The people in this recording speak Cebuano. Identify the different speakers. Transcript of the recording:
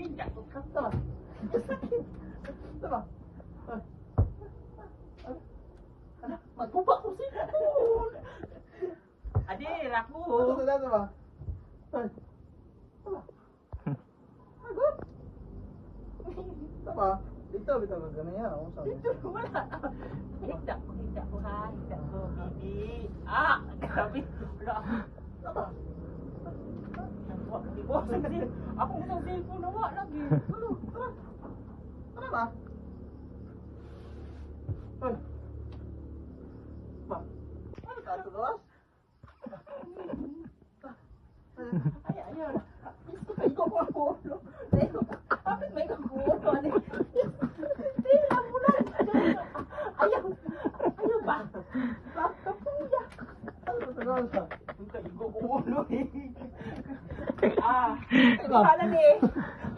Speaker 1: Higda ko ka.
Speaker 2: Tama. Sakit. Tama. Ay.
Speaker 1: Ala, magkuba ko cellphone. Adi, rako.
Speaker 2: Ano sa ba? Ay. Tama. Agot. Tama. Dito, bitaw ka ganyan. Oh, sabi.
Speaker 1: Dito, wala. Higda ko ha, higda ko, baby. Ah, grabe. Wala ako.
Speaker 2: Tama.
Speaker 1: Wa, di ko sa Ako sa cellphone na wa lagi.
Speaker 2: Ano? Tama. Tama ba? Ay.